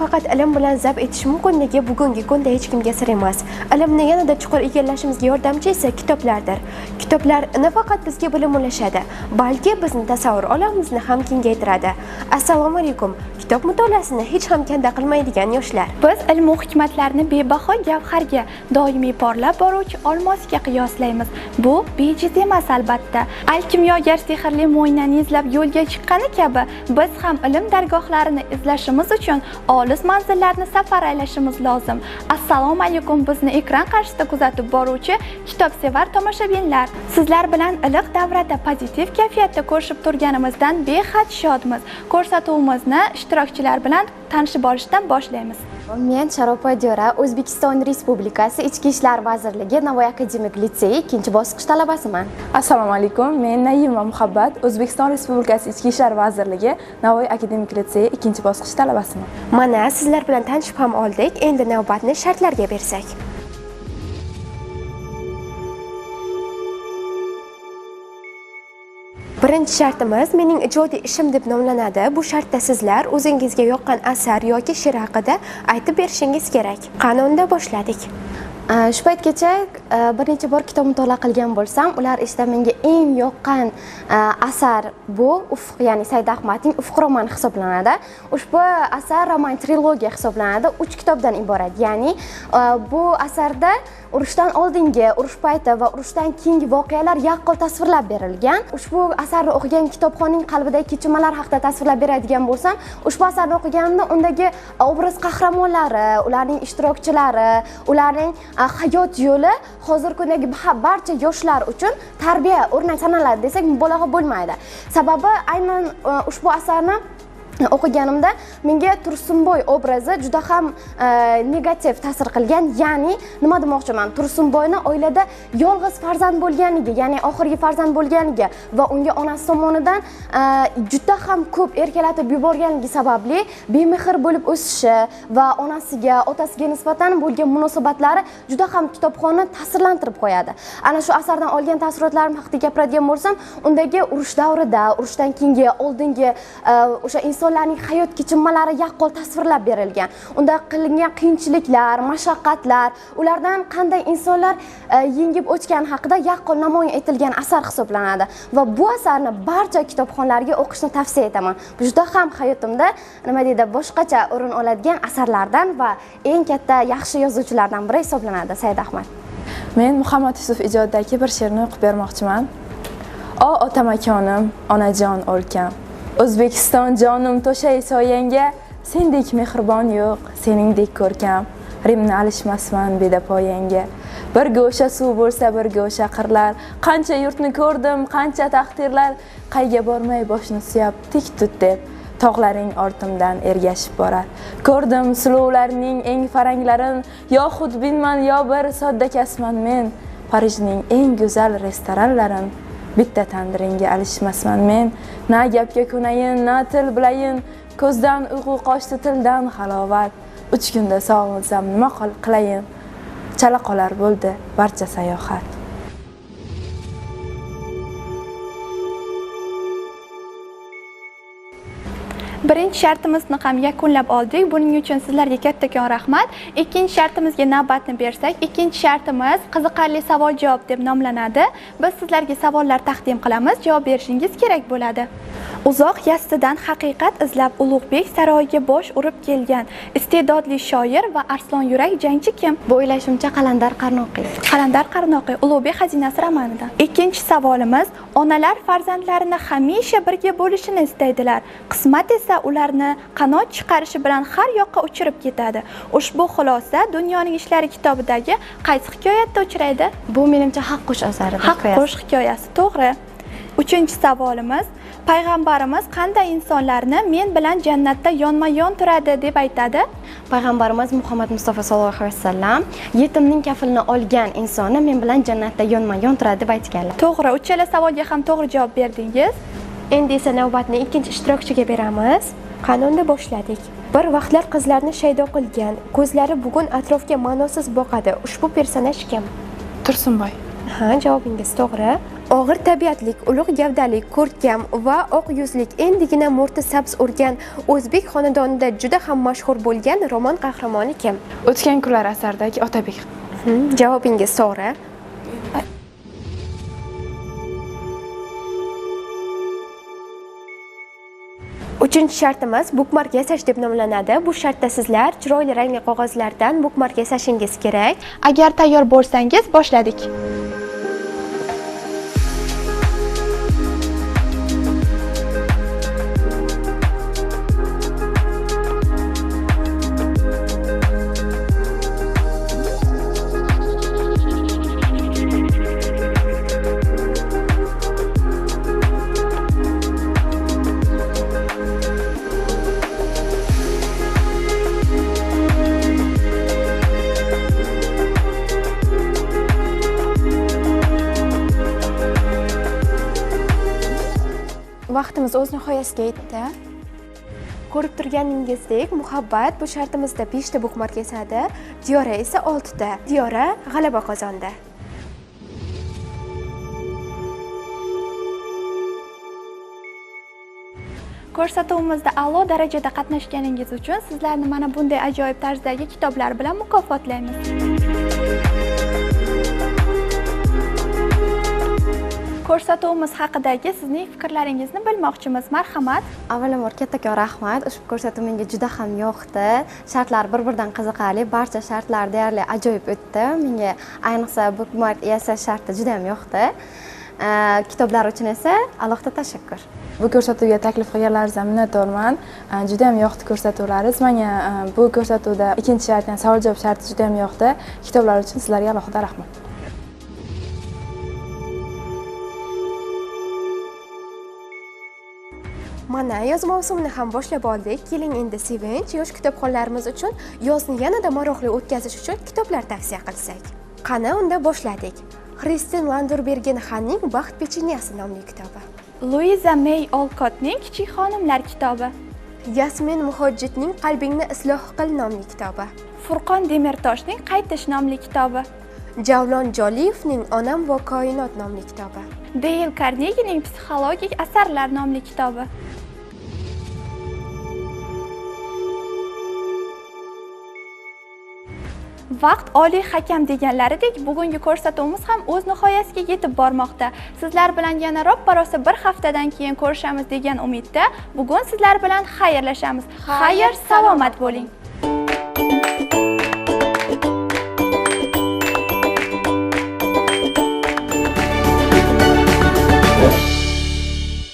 faqat ilm bilan zabt etish mumkinligi bugungi kunda hech kimga sir emas. Ilmni yanada chuqur egallashimizga yordamchi esa kitoblardir. Kitoblar nafaqat bizga bilim ulashadi, balki bizni tasavvur olamimizni ham kengaytiradi. Assalomu alaykum. Kitob mutolaasini hech ham kanda qilmaydigan yoshlar. Biz ilm va hikmatlarni bebaho gavharga, doimiy porlab boruvchi olmosga qiyoslaymiz. Bu bejiz emas albatta. Alkimyogar sehrli mo'ynani izlab yo'lga chiqqani kabi, biz ham ilm dargohlarini izlashimiz uchun olis manzillarni safar aylashimiz lozim. Assalomu alaykum, bizni ekran qarshisida kuzatib boruvchi kitobsevar tomoshabinlar. Sizlar bilan iliq davrada pozitiv kayfiyatda ko'rishib turganimizdan behad shodmiz. Ko'rsatuvimizni ishtirokchilar bilan tanishib olishdan boshlaymiz. Men Sharopa Diyora, O'zbekiston Respublikasi Ichki ishlar vazirligi Navoiy akademik litseyi 2-bosqich talabasiman. Assalomu alaykum. Men Naima Muhabbat, O'zbekiston Respublikasi Ichki ishlar vazirligi Navoiy akademik litseyi 2-bosqich talabasiman. Mana sizlar bilan tanishib ham oldik. Endi navbatni shartlarga bersak. Birinchi shartimiz mening ijodiy ishim deb nomlanadi. Bu shartda sizlar o'zingizga yoqqan asar yoki she'r haqida aytib berishingiz kerak. Qani unda boshladik. Shu paytgacha bir necha bor kitob mutolaa qilgan bo'lsam, ular ichida menga eng yoqqan asar bu Ufq, ya'ni Said Ahmadning Ufq romani hisoblanadi. Ushbu asar roman trilogiya hisoblanadi, 3 kitobdan iborat. Ya'ni bu asarda urushdan oldingi, urush payti va urushdan keyingi voqealar yaqqol tasvirlab berilgan. Ushbu asarni o'qigan kitobxonning qalbidagi kechinmalar haqida tasvirlab beradigan bo'lsam, ushbu asarni o'qiganimda undagi obraz qahramonlari, ularning ishtirokchilari, ularning hayot yo'li hozirgi kundagi barcha yoshlar uchun tarbiya o'rnak sanaladi desak mubolag'a bo'lmaydi. Sababi aynan ushbu asarni o'qiganimda menga Tursunboy obrazi juda ham negativ ta'sir qilgan. Ya'ni nima demoqchiman? Tursunboyni oilada yolg'iz farzand bo'lganligi, ya'ni oxirgi farzand bo'lganligi va unga onasi tomonidan juda ham ko'p erkalatib yuborganligi sababli bemehr bo'lib o'sishi va onasiga, otasiga nisbatan bo'lgan munosabatlari juda ham kitobxonni ta'sirlantirib qo'yadi. Ana shu asardan olgan taassurotlarim haqida gapiradigan bo'lsam, undagi urush davrida, urushdan keyingi, oldingi o'sha insonlarning hayot kechinmalari yaqqol tasvirlab berilgan. Unda qilingan qiyinchiliklar, mashaqqatlar, ulardan qanday insonlar yengib o'tgani haqida yaqqol namoyon etilgan asar hisoblanadi. Va bu asarni barcha kitobxonlarga o'qishni tavsiya etaman. Bu juda ham hayotimda, nima deydi, boshqacha o'rin oladigan asarlardan va eng katta yaxshi yozuvchilardan biri hisoblanadi Said Ahmad. Men Muhammad Yusuf ijodidagi bir she'rni o'qib bermoqchiman. O ota makonim, onajon o'lkam, O'zbekiston jonim to'shay soyangga, sendek mehribon yo'q, seningdek ko'rkam, rimni alishmasman bedapoyangga. Bir go'sha suv bo'lsa, bir go'sha qirlar, qancha yurtni ko'rdim, qancha taqdirlar, qayga bormay boshni suyab tik tut deb, tog'laring ortimdan ergashib borar. Ko'rdim suluvlarning eng faranglarin, yo xudbinman yo bir sodda kasman men, Parijning eng go'zal restoranlarin, bitta tandiringga alishmasman men. Na gapga ko'nayin, na til bilayin, ko'zdan uyqu qochdi, tildan halovat. 3 kunda sog'insam nima qilayin, chala qolar bo'ldi barcha sayohat. Birinchi shartimizni ham yakunlab oldik. Buning uchun sizlarga kattakon rahmat. Ikkinchi shartimizga navbatni bersak, ikkinchi shartimiz qiziqarli savol-javob deb nomlanadi. Biz sizlarga savollar taqdim qilamiz, javob berishingiz kerak bo'ladi. Uzoq yassidan haqiqat izlab Ulug'bek saroyiga bosh urib kelgan iste'dodli shoir va arslon yurak jangchi kim? Bu o'ylashimcha Qalandar Qarnoqiy. Qalandar Qarnoqiy, Ulug'bek xazinasi romanidan. Ikkinchi savolimiz, onalar farzandlarini hamisha birga bo'lishini istaydilar. Qismat esa ularni qanot chiqarishi bilan har yoqqa uchirib ketadi. Ushbu xulosa Dunyoning ishlari kitobidagi qaysi hikoyatda uchraydi? Bu menimcha Haqqush asarida. Haqqush hikoyasi, to'g'ri. Uchinchi savolimiz, payg'ambarimiz qanday insonlarni men bilan jannatda yonma-yon turadi deb aytadi? Payg'ambarimiz Muhammad Mustafa sollallohu alayhi vasallam yetimning kafilini olgan insonni men bilan jannatda yonma-yon turadi deb aytganlar. To'g'ri, uchala savolga ham to'g'ri javob berdingiz. Endi esa navbatni ikkinchi ishtirokchiga beramiz. Qani unda boshladik. Bir vaqtlar qizlarni shaydo qilgan, ko'zlari bugun atrofga ma'nosiz boqadi. Ushbu personaj kim? Tursunboy. Ha, javobingiz to'g'ri. Og'ir tabiatlik, ulug' gavdalik, ko'rkam va oq yuzlik, endigina mo'rti sabz urgan o'zbek xonadonida juda ham mashhur bo'lgan roman qahramoni kim? O'tgan kunlar asaridagi Otabek. Javobingiz to'g'ri. Uchinchi shartimiz bukmark yasash deb nomlanadi. Bu shartda sizlar chiroyli rangli qog'ozlardan bukmark yasashingiz kerak. Agar tayyor bo'lsangiz, boshladik. Vaqtimiz o'z nihoyasiga yetdi. Ko'rib turganingizdek, Muhabbat bu shartimizda 5 ta bukmark yasadi, Diyora esa 6 ta. Diyora g'alaba qozondi. Ko'rsatuvimizda a'lo darajada qatnashganingiz uchun sizlarni mana bunday ajoyib tarzdagi kitoblar bilan mukofotlaymiz. Ko'rsatuvimiz haqidagi sizning fikrlaringizni bilmoqchimiz. Marhamat. Avvalambor kattakon rahmat. Ushbu ko'rsatuv menga juda ham yoqdi. Shartlar bir-biridan qiziqarli, barcha shartlar deyarli ajoyib o'tdi. Menga ayniqsa bookmark yasash sharti juda ham yoqdi. Kitoblar uchun esa alohida tashakkur. Bu ko'rsatuvga taklif qilganlaringizdan minnatdorman. Juda ham yoqdi ko'rsatuvlaringiz. Menga bu ko'rsatuvda ikkinchi shart, ya'ni savol-javob sharti juda ham yoqdi. Kitoblar uchun sizlarga alohida rahmat. Mana yoz mavsumini ham boshlab oldik. Keling endi Sevinch yosh kitobxonlarimiz uchun yozni yanada maroqli o'tkazish uchun kitoblar tavsiya qilsak. Qani unda boshladik. Kristin Landurbergen Xanning Baxt pechenyasi nomli kitobi. Luiza May Olkottning Kichik xonimlar kitobi. Yasmin Muhojitning Qalbingni isloh qil nomli kitobi. Furqon Demirtoshning Qaytish nomli kitobi. Javlon Joliyevning Onam va koinot nomli kitobi. Deyl Karnegining Psixologik asarlar nomli kitobi. Vaqt oliy hakam deganlaridek, bugungi ko'rsatuvimiz ham o'z nihoyasiga yetib bormoqda. Sizlar bilan yana roppa-rosa bir haftadan keyin ko'rishamiz degan umidda bugun sizlar bilan xayrlashamiz. Xayr, salomat bo'ling.